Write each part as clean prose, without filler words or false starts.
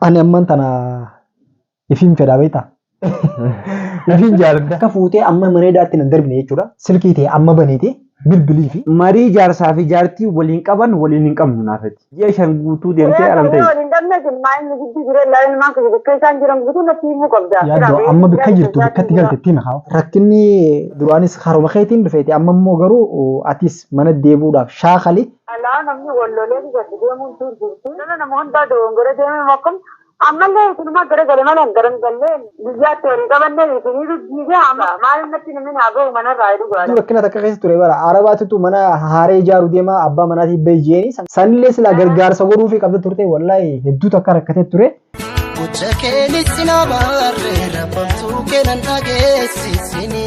Ani amman tana ifiin fedhaa beektaa? Ifiin jaaladha. Akka fuutee amma mana hidhaatti nan darbine jechuudha. Silkii ta'e amma baneeti bilbilii fi. Marii jaarsaa fi jaartii waliin qaban waliin hin qabnu naafati. Ji'a 5 guutuu deemtee alam ta'e. Waliin dhabne ilmaa inni gidduu jira ilaa ilmaan kiyya bakka isaan jiran guutuu natti himuu qabda. Yaaddoo amma bikka jirtu bikkatti galte itti himi haa. Rakkinni duraanis haruma keetiin dhufeeti amma immoo garuu atis mana deebi'uudhaaf shaakali. Alaa namni wal lolee gadi deemuun tun jirti. Lola nama hundaa dogongora deemee mokkam ammallee isinuma gara gale malee hin garan gallee guyyaatti walii qabanne isinii duddiigee amma maal natti namni naa gahu manarraa dhugaadha. Rakkina takka keessa ture bara Arabaatitu mana haaree ijaaru deema abbaa manaatiif bahi jeeni sanillee silaa gargaarsa godhuufii qabda turte wallaahi hedduu takka rakkatee ture. Gocha keenis sin abaarre rabbamtuu keenan dhageessisini.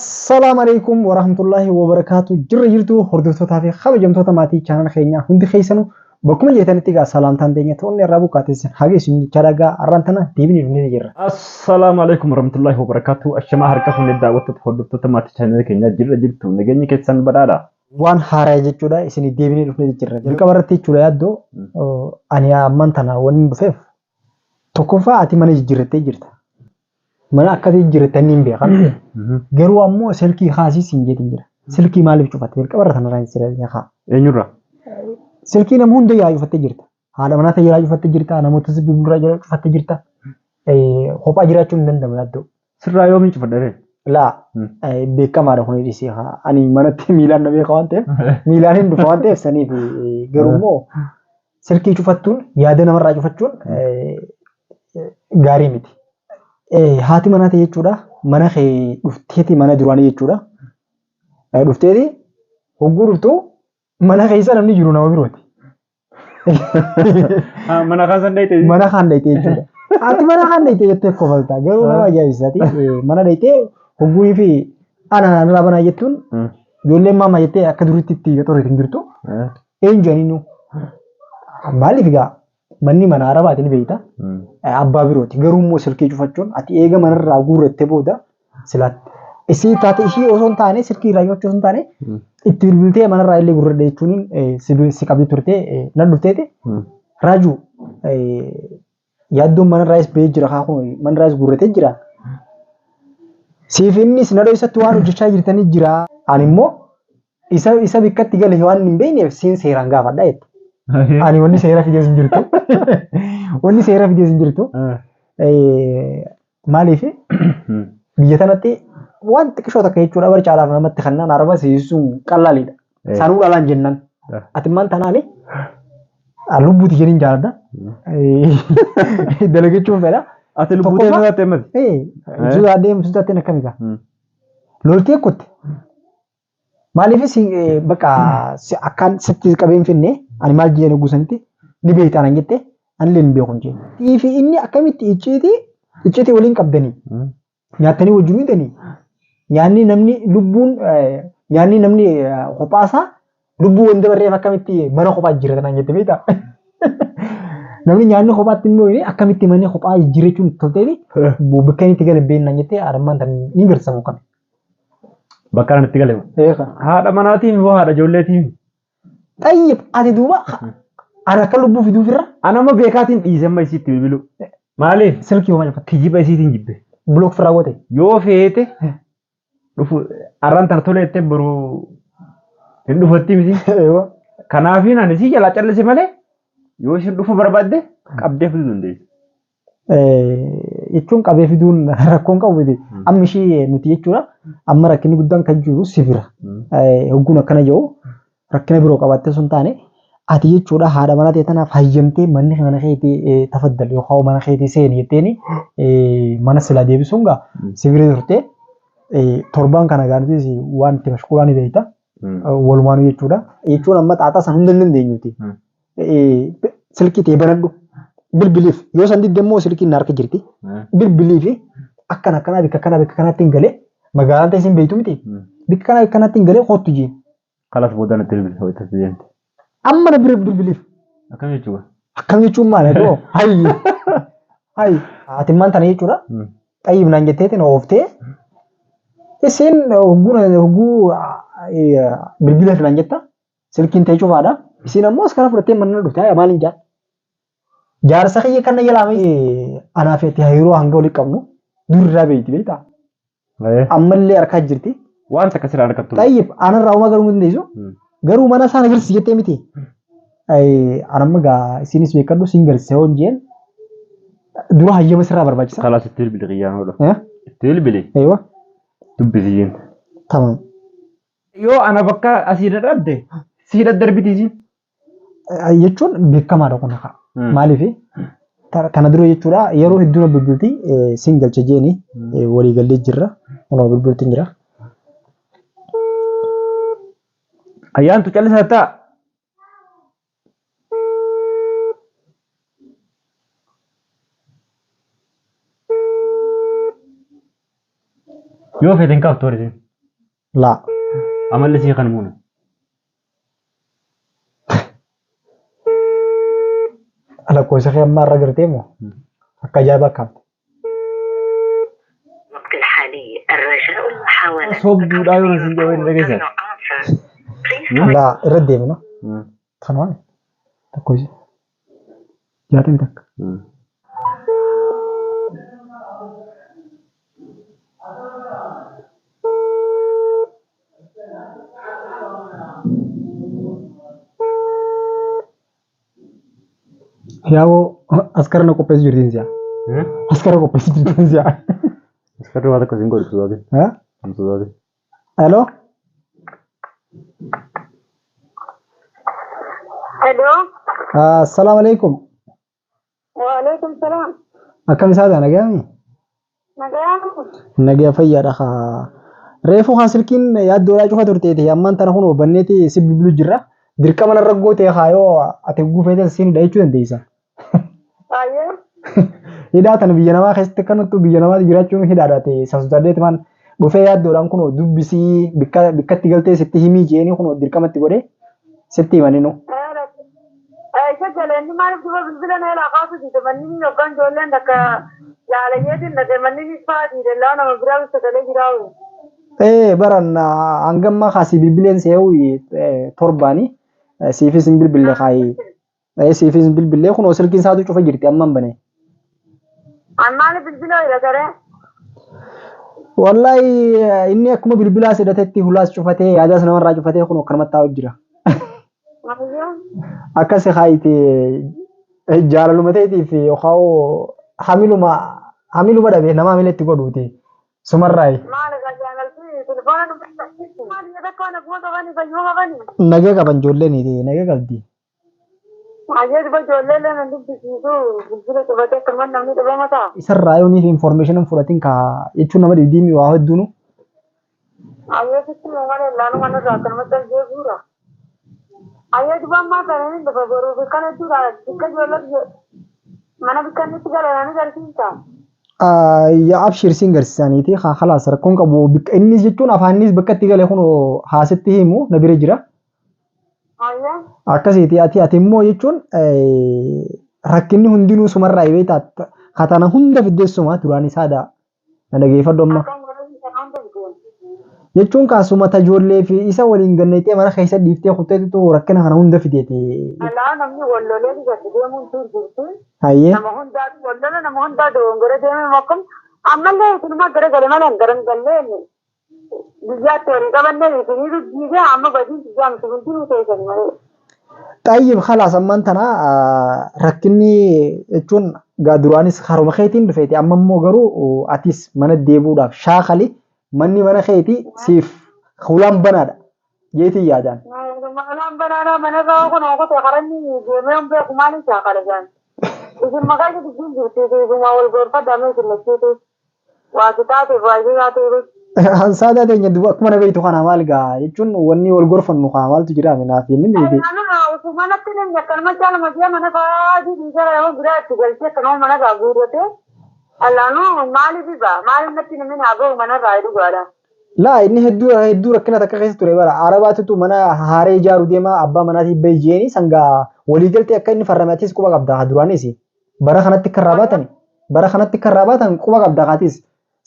Salaam alaikum warahmatullahi wabarakatuh. Jirra jirtu hordoftootaa fi kabajamtoota maatii chaanal keenyaa hundi keessanuu bakkuma jirtanitti egaa salaamtaan teenya ta'uun irraa buqqaateessan haga isin jechaa dhagaa har'aan tana deebinee dhufnee jirra. Assalaamu alaikum warahmatullahi wabarakatuh. Ashamaa harka fuunee daawwattoota hordoftoota maatii chaanala keenyaa jirra jirtu nageenyi keessan badhaadha. Waan haaraa jechuudha isin deebinee dhufnee jirra. Jalqaba irratti jechuudha yaaddoo ani amman tana wanni dhufeef tokkoffaa ati mana jijjiirrattee jirta. Mana akkasii jijjiirrattee inni hin beekan. Garuu ammoo silkii kaasii siin jeetiin jira. Silkii maaliif cufatte? Jalqaba irra tanarraa hin siree haa. Eenyurra? Silkii nama hunda yaa cufattee jirta. Haadha manaa ta'e yaa cufattee jirta. Namoota si bilbilaa jira cufattee jirta. Kophaa jiraachuun hin danda'amu yaaddoo. Sirraa yoomiin cufadha ree? Laa beekamaadha kun dhiisee haa. Ani manatti miilaan na beeka waan ta'eef miilaan hin dhufa waan ta'eef saniif garuu immoo silkii cufattuun yaada namarraa cufachuun gaarii miti. Haati manaa ta'e jechuudha mana kee dhufteeti mana duraanii jechuudha. Dhufteeti hogguu dhuftu mana keessa namni jiru nama birooti. Mana kaan san dhayite. Mana kaan dhayite jechuudha. Ati mana kaan dhayite jettee kofalta. Garuu nama ajaa'ibsiisati. Mana dhayitee hogguunii fi ana narraa banaa jettuun ijoolleen maama jettee akka duriitti itti xoriitu hin jirtu. Eenyu jedhanii maaliif egaa manni mana arabaati ni beekta. Abbaa birooti. Garuu immoo silkii cufachuun ati eega manarraa guurratte booda silaatti. Isii taate ishii osoo hin taane silkii irraa cufachuun osoo hin taane itti bilbiltee manarraa illee gurradhe jechuun si qabdi turte nan dhufteeti. Raajuu yaaddoon manarraayis ba'ee jira kaa kun manarraayis gurratee jira. Siif innis na dhoysatti waan hojjechaa jirtanii jira. Ani immoo isa isa bikkatti gale waan hin beekneef siin seeraan gaafadha jette. Ani wanni seera fidees hin jirtu. Wanni seera fidees hin jirtu. Maaliif biyya tanatti waan xiqqishoo takka jechuudha bara caalaaf namatti kannaan araba siisuun qallaaliidha. Sanuu dhalaan jennaan. Ati immaan tanaani lubbuuti jedhin jaaladha. Dalagachuun fedha. Ati lubbuu ta'e sodaatti ammati. Sodaadhee sodaatteen akkami gaa? Loltee kutte. Maaliif bakka akkaan sitti qabee hin finne ani maal jeen gusanitti ni beektaa naan jette anillee hin beeku hin jeen. Fi inni akkamitti icciitii icciitii waliin qabdanii nyaattanii wajjin hidhanii nyaanni namni lubbuun nyaanni namni kophaasaa lubbuu wanta barreef akkamitti mana kophaa jijjiirrata naan jette beektaa. Namni nyaanni kophaatti immoo akkamitti manni kophaa jijjiirrachuun itti tolteefi bakka inni itti gale hin beekne naan jette armaan tan ni garsamu kame. Bakka ani itti gale. Haadha manaatiin moo haadha ijoolleetiin? Xayyib ati duuba ani akka lubbuu fiduuf irra. Ani amma beekaatiin dhiise amma isiitti bilbilu. Maaliif? Silkii homaa cufatte. Kijiba isiitiin jibbe. Block firraa goote. Yoo feete dhufu arraan tana tole jettee boru hin dhufatti miti. Kanaafiin ani isii jalaa callise malee yoo isin dhufu barbaadde qabdee fiduu dandeessi. Jechuun qabee fiduun rakkoon qabu miti. Amma ishii nuti jechuudha. Amma rakkinni guddaan kan jiru si bira. Hogguun akkana jiru rakkina biroo qabaattee sun taane ati jechuudha haadha manaa ta'e tanaaf hayyamtee manni mana keetii tafaddal yookaan mana keetii seeni jetteeni mana silaa deebisuun gaa si bira turte torbaan kana gaa nutis waan itti mashquulaa ni beekta. Walumaanuu jechuudha. Jechuun amma xaaxaa san hunda hin dandeenyuti. Silkii ta'e banadhu. Bilbiliif yoo san didde immoo silkiin na harka jirti. Bilbiliif akkana akkanaa bikka akkanaa bikka kanaatti hin galee magaalaan ta'e isin beektu miti. Bikka kanaa bikka kanaatti hin galee kottu jeen. Kalas booda natti bilbili ho'ittatti deemte. Amma na bira bilbiliif. Akkam jechuudha? Akkam jechuun maali? Adoo hayyi. Hayyi. Ati immaan tana jechuudha. Xayyib naan jetteetiin ooftee isiin hogguu hogguu bilbileef naan jetta. Silkiin ta'e cufaadha. Isiin ammoo as kana fudhattee mana dhufte haya maaliin jaa. Jaarsa kiyya kana jalaa anaa fi ati hariiroo hanga walii qabnu durirraa beekti beektaa? Ammallee harkaa jirti. Waan takka sirraa harkattu. Xayyib anarraa homaa garuu hin dandeessu. Garuu mana isaan agarsiisi jettee miti. Anamma gaa isinis beekadhu siin garsiisa yoo hin jeen dura hayyama sirraa barbaachisa. Kalaas itti bilbili qiyyaanoodha. Itti bilbili. Eewa. Dubbisi jeen. Tamam. Yoo ana bakka asii dadhabde si daddarbiti isiin. Jechuun beekamaadha kun haa. Maaliif kana dura jechuudha yeroo hedduu na bilbilti siin galcha jeeni walii gallee jirra. Kunoo bilbilti jira. Ayyaantu callisaa ta'a. Yoo feete hin kaaftu warri isiin. Laa. Amalli sii kan muunu. Lakkoofsa kee ammaa irra gartee moo akka ajaa'ibaa kaafte. الوقت الحالي الرجاء المحاولة Sobduudhaa yoo isin jedhu hin dhageessan. Laa irra deemna. Kanuma lakkoofsa 61. Yaa'oo askara na qopheessu jirtiin si'a. Askara qopheessu jirtiin si'a. Askarri waa tokko isin godhu sodaatin. Hin sodaatin. Hello. Hello. Assalaamu alaikum. Waalaikum salaam. Akkam isaa ta'a nagayaami? Nagaan. Nagaya fayyaadha haa. Reefu haa silkiin yaaddoodhaa cufa turteeti ammaan tana kun banneeti si bilbilu jirra. Dirqama narra gootee haa yoo ati gufeete siin hidha jechuu dandeessa. Baay'ee. Hidhaa tana biyya namaa keessatti akka nuttu biyya namaatti jiraachuun hidhaadha ta'e sassodaadheeti maan dhufee yaaddoodhaan kun dubbisii bikka bikkatti galtee sitti himii jeeni kun dirqamatti godhee sitti himanii nu. Isa jaleenni maaliif duba bilbila na ilaa kaasu diide manni yookaan ijoolleen takka jaalayyeetiin dhaqe manni faa diide laa nama biraa sagalee jiraa. Ee baran hangammaa kaasii bilbileen se'uu torbaani siifis hin bilbille kaayi. Siifis hin bilbille kunoo silkiin isaatu cufa jirti amma hin bane. An maaliif bilbila hidhatare? Wallahi inni akkuma bilbilaas hidhatetti hulaas cufatee yaadaas namarraa cufatee kunoo akkanumatti taa'u jira. Akkas haayite jaalaluma ta'eetiif yookaan hamiluma hamiluma dhabe nama hamila itti godhuuti sumarraayi. Maali jaalalti telefoona dubbisa. Maali takka naguma qabani fayyuma qabani. Naga qaban ijoolleen naga qabdi. Ayyee duba ijoollee illee nan dubbisiisu bilbila cufatee akkanumatti namni dhibama ta'a. Isarraa yoo niif information hin fudhatin ka jechuun nama dhibdiimi waa hedduunu. Ayyee sitti malee ilaalu manarraa akkanumatti dhalgee guura. Ayyee duba ammaa kana inni lafa boruu bikka jechuudha bikka ijoollee mana bikka inni itti galan ni garsiisa. Yaa abshir siin garsiisaniiti haa khalaas rakkoon qabu bikka innis jechuun afaannis bakka itti gale kun haasitti himu na bira jira. Ayyee. Akkasiiti ati ati immoo jechuun rakkinni hundinuu sumarraa beektaa katana hunda fiddeessuma duraan isaadha na dhageeffadhu amma. Akkam godhanii kana hunda biteen. Jechuun kaasuma tajoollee fi isa waliin ganneetee mana keessa dhiiftee kutteetu rakkina kana hunda fideeti. Alaa namni wallolee gadi deemuun tun jirti. Hayyee. Nama hundaa wallola nama hundaa dogongora deemee akkam ammallee isinuma gara gale malee gara hin gallee guyyaatti horii qabannee isinii duddiisee amma badiin guyyaa miti hundinuu teessanii malee. Xayyib khalaas ammaan tana rakkinni jechuun gaa duraanis haruma keetiin dhufeeti amma immoo garuu atis mana deebi'uudhaaf shaakali manni mana keetii siif hulaan banaadha jeetiin yaadaan. Malaan banaanaa manarraa kun ookotee karanni deemee hin beeku maaliin shaakala jaan. Isin maqaa isa dubbiin jirti isuma wal gorfadhaa isin lachiitu. Waa kitaateef waa isin taateef. Hansaadaa teenya duba akkuma na beektu kana maal gaa jechuun wanni wal gorfannu kana maaltu jira naaf inni miti. Anuma osoo manatti namni akkanuma caaluma ji'a mana faadii dhiisara yoo biraa itti galchee akkanuma mana gaa guurrate. Allaanuu maaliif ibaa maaliif natti namni naa gahu manarraa dhugaadha. Laa inni hedduu hedduu rakkina takka keessa ture bara Arabaatitu mana haaree ijaaru deema abbaa manaatiif bahi jeeni sangaa waliigaltee akka inni farrame atis quba qabda haa duraanis bara kanatti kan raabatan bara kanatti kan raabatan quba qabda haatis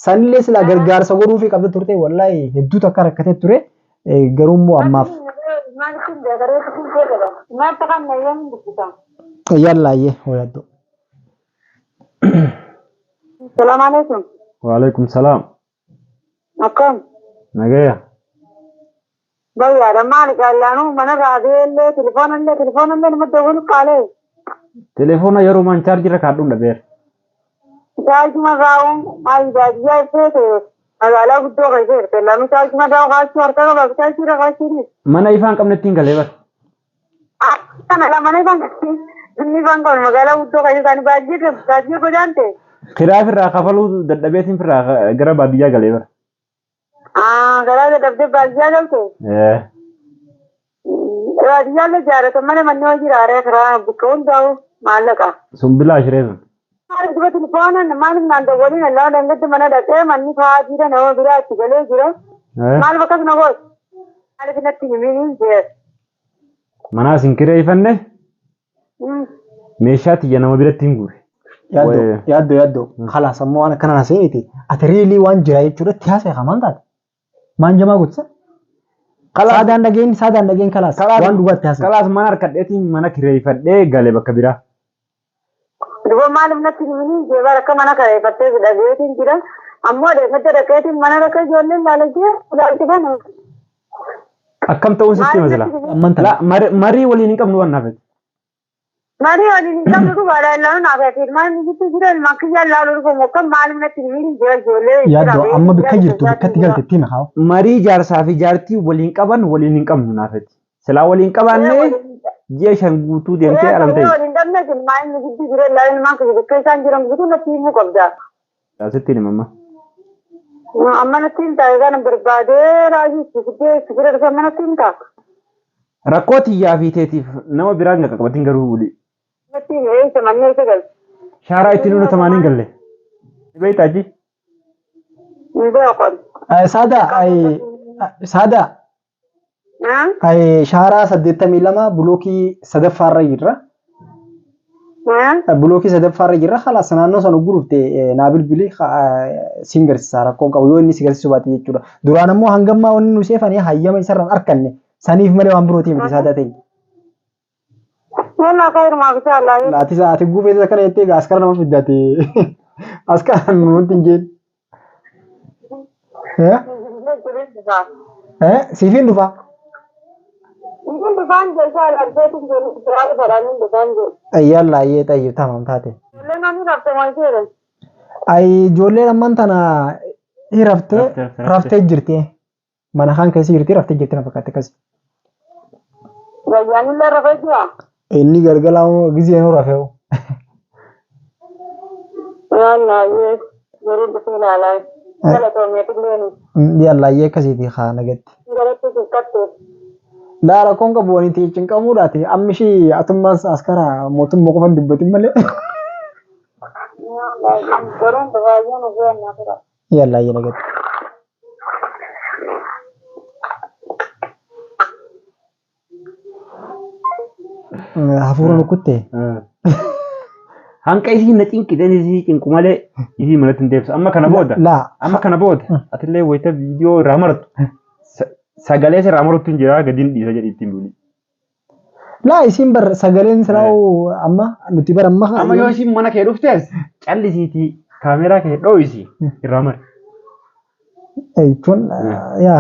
sanillee silaa gargaarsa godhuufii qabda turte wallaahi hedduu takka rakkatee ture garuu immoo ammaaf Maaliif hin beekaree hin beekama. Maal ta'an na yoo hin dubbisa. yallaayyee hooyaddu. Salaam alaikum. Waalaikum salaam. Akkam. Nagaya. Bayyaadha maali qaallaanuu mana raabee telefoonallee telefoonallee nama dawwalu qaalee. Telefoona yeroo maan chaarjii irra kaadhuun dhabeera. Chaarjuma raawun maali baadiyyaa ifeete magaalaa guddoo keessa jirte lamu chaarjuma raawun kaachuu harka qaba chaarjii irra kaachuu. Mana ifaan qabne ittiin galee bara. Kana mana ifaan inni ifaan qabne magaalaa guddoo keessa isaanii baadiyyaa baadiyyaa godaante. Kiraa firraa kafaluu dadhabeetiin firraa gara baadiyyaa galee bara. Garaa dadhabdee baadiyyaa galte. Baadiyyaallee jaaratan mana manni hojii raaree karaa bakka hundaa'u maallaqa. Sun bilaa shiree sun. Maaliif duba telefoonaan maaliif naan dawwaliin allaa dangaddi mana dhaqee manni fa'aa jira nama biraa itti galee jira. Maaliif akkas na goote? Maaliif natti himiin jee? Manaas hin kireeffanne meeshaa tiyya nama biratti hin guure. Yaaddoo yaaddoo yaaddoo khalaas ammoo waan akkana haasa'eeti ati riilii waan jira jechuudha itti haasa'e kamaan taate maan jamaa gootisa. Saadaan dhageen saadaan dhageen kalaas waan dhugaatti haasa'e. Kalaas mana harkadheetiin mana kireeffadhee gale bakka biraa. Duba maaliif natti himiin jee bara akka mana kireeffattee dhageetiin jira. Ammoo deeggarsa dhaqeetiin mana rakka ijoolleen laalachee ilaalchi kana. Akkam ta'uun sitti hima sila. Amman tana. Marii waliin hin qabnu waan naafet. Marii waliin hin qabnu dhugaadha ilaalu naaf ilmaan sitti jira ilmaan kiyya ilaalu dhufamu akkam maaliif natti himiin jira ijoollee. Yaaddoo amma bikka jirtu bikkatti galte itti hima haa. Marii jaarsaa fi jaartii waliin qaban waliin hin qabnu naafet. Silaa waliin qabaannee ji'a 5 guutuu deemtee alam ta'e. Waliin qabne ilmaan sitti jira ilaalu ilmaan kiyya bakka isaan jiran guutuu natti himuu qabda. Sitti hima amma. Amma natti hin taa'e kana barbaadee raajii itti fiddee itti bira dhufe amma natti hin ta'a. Rakkoo tiyyaa fi teetiif nama biraan hin qaqqabatin garuu wuli. Natti hime eessa manni eessa galte? Shaaraa ittiin hunda tamaaniin hin galle. Beektaa achi? Hin beeku. Saada saada shaaraa 82 bulookii sadaffaarra jirra. Bulookii sadaffaarra jirra. Khalaas naannoo sana gurufte naa bilbili siin garsiisa rakkoon qabu yoo inni si garsiisuu baate jechuudha. Duraan ammoo hangammaa wanni nu seefanii hayyama isarraan arkanne saniif malee waan birootii miti saadaa ta'e. Wallaa khayrumaa inshallah. Ati ati guufee akkana jettee egaa askara nama fiddaate. Askara nuti hin jeen. Siifiin dhufaa. Hin dhufaan jee inshallah argeetiin jiru biraa dhufaadhaan hin dhufaan jee. Yalla ayyee xayyu tamam taate. Ijoolleen namni rafte moo isheedha? Ay ijoolleen amman tana raftee raftee jirti. Mana kan keessa jirti raftee jirti na fakkaate akkasi. Gayyaan illee rafee jira. Inni galgala gizee nu rafee. Yalla ayyee yeroo dhufee ilaalaa. Galatoomeetillee Yalla ayyee akkasiiti haa nagatti. Galatti xiqqatte. Laa rakkoon qabu wani ta'e cinqamuudhaati. Amma ishii atummaas askara mootummaa qofan dubbatin malee. Garuu baay'een ofii annaa tura. Yalla ayyee nagatti. Hafuura nukutte. Hanqa isii na cinqiteen isii cinqu malee isii manatti hin deebisu. Amma kana booda. Laa. Amma kana booda atillee wayita viidiyoo irraa maratu sagalee irraa maratu hin jira gadiin dhiisa jedhi ittiin buli. Laa isiin bar sagaleen silaa'u amma nuti bar amma. Amma yoo isiin mana kee dhuftes callisiitii kaameraa kee dhoo'isi irraa mari. Jechuun yaa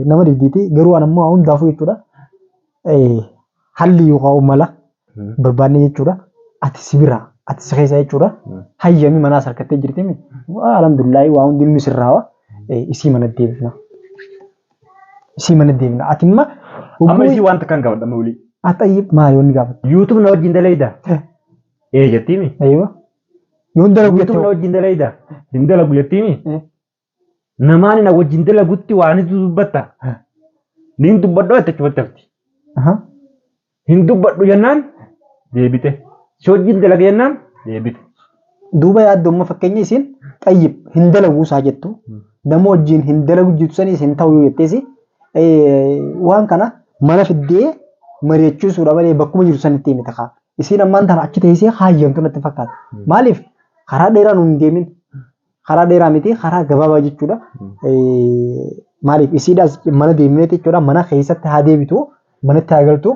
nama diddiiti garuu an ammoo hundaafuu jechuudha. Halli yookaan mala barbaanne jechuudha. Ati si bira ati si keessa jechuudha. Hayyami manaas harkattee jirti mi? Alhamdulillahi waa hundi nu sirraawa. Isii mana deebifna. Isii mana deebifna. Ati imma Amma isii wanta kan qabadha mawlii. Axayyib maali wanni gaafatu? YouTube na wajjin dalayda. Ee jettiimi. Aywa. Yoon dalagu YouTube na jettee. wajjin dalayda. Hin dalagu jettiimi. Namaan na wajjin dalagutti waan dubbatta. Niin dubbadhu jette achumatti hafti. Hin dubbadhu jennaan deebite. Si wajjin dalaga jennaan deebite. Duuba yaaddoomma fakkeenya isiin xayyib hin dalagu isaa jettu nama wajjin hin dalagu jettu saniis hin ta'u yoo jetteesi waan kana mana fiddee mari'achiisuudha malee bakkuma jirtu sanitti himite kaa. Isiin ammaan tana achi teessee haayyamtu natti fakkaata. Maaliif karaa dheeraa nuun hin deemin. Karaa dheeraa miti karaa gabaabaa jechuudha. Maaliif isiidhaas mana deemneeti jechuudha mana keessatti haa deebitu manatti haa galtu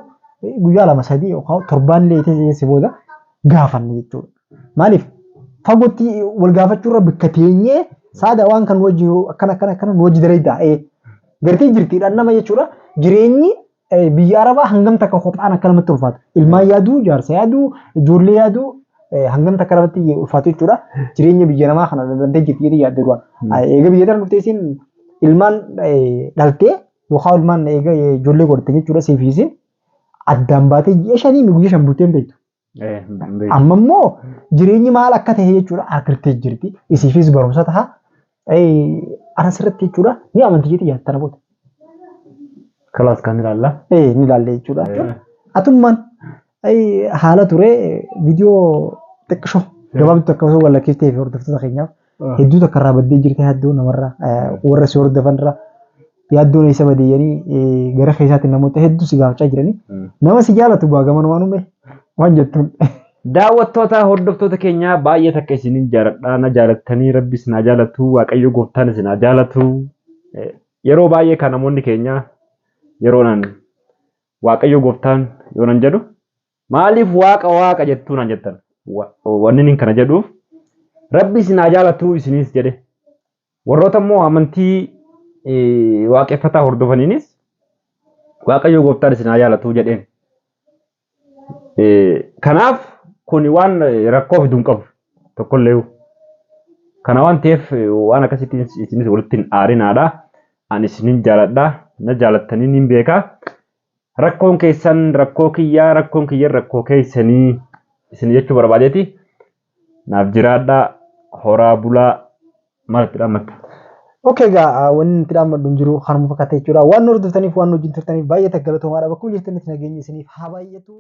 guyyaa 2 3 yookaan torbaan illee teessee booda gaafanne jechuudha. Maaliif Fagootti wal gaafachuu irra bakka teenyee saada waan kan wajji akkana akkana akkana nu wajji dalaydaa. Gartee jirtiidhaan nama jechuudha. Jireenyi biyya Arabaa hangam takka kophaan akka namatti ulfaatu. Ilmaan yaaduu, jaarsa yaaduu, ijoollee yaaduu hangam takka namatti ulfaatu jechuudha. Jireenya biyya namaa kana dandantee jirti jedhee yaadde duraan. Eega biyya tana dhuftee isiin ilmaan dhaltee yookaan ilmaan eega ijoollee godhatte jechuudha siif isiin addaan baatee ji'a shanii guyyaa shan bultee hin beektu. Amma immoo jireenyi maal akka ta'e jechuudha argitee jirti. Isiifis barumsa ta'a. Ana sirriitti jechuudha ni amanti jetti yaadda tana booda. Kalaas kan ilaalla. Ni ilaalle jechuudha. Atummaan haala ture viidiyoo xiqqishoo gabaabduu takka osoo walakkeessitee fi hordoftoota keenyaaf hedduu takka irraa baddee jirti yaaddoo namarraa warra si hordofan irraa yaaddoon eessa badee jedhanii gara keessaatiin namoota hedduu si gaafachaa jiranii nama si jaalatu gaa gamanumaan uume waan jettuun. Daawwattoota hordoftoota keenyaa baay'ee takka isinin jaaladha na jaalattanii rabbi isin haa jaalatu waaqayyo gooftaan isin haa jaalatu yeroo baay'ee kan namoonni keenya yeroo nan waaqayyo gooftaan yoo nan jedhu maaliif waaqa waaqa jettuu naan jettan wanni inni kana jedhuuf rabbi isin haa jaalatu isiniis jedhe Warroota immoo amantii waaqeffataa hordofaniinis Waaqayyo gooftaan isin haa jaalatu jedheen. Kanaaf kun waan rakkoo fidu hin qabu tokkollee. Kana waan ta'eef waan akkasitti isinis walitti hin aarinaadha. Ani isinin jaaladha. Na jaalattanii niin beeka. Rakkoon keessan rakkoo kiyyaa rakkoon kiyyan rakkoo keessanii isin jechuu barbaadeeti. Naaf jiraadhaa horaa bulaa maal itti dhaammatta? Okay egaa wanni itti dhaammadhu hin jiru kanuma fakkaata jechuudha. Waan nu hordoftaniif waan nu wajjin turtaniif baay'ee takka galatoomaadha. Bakkuma jirtanitti nageenyi isiniif haa baay'atu.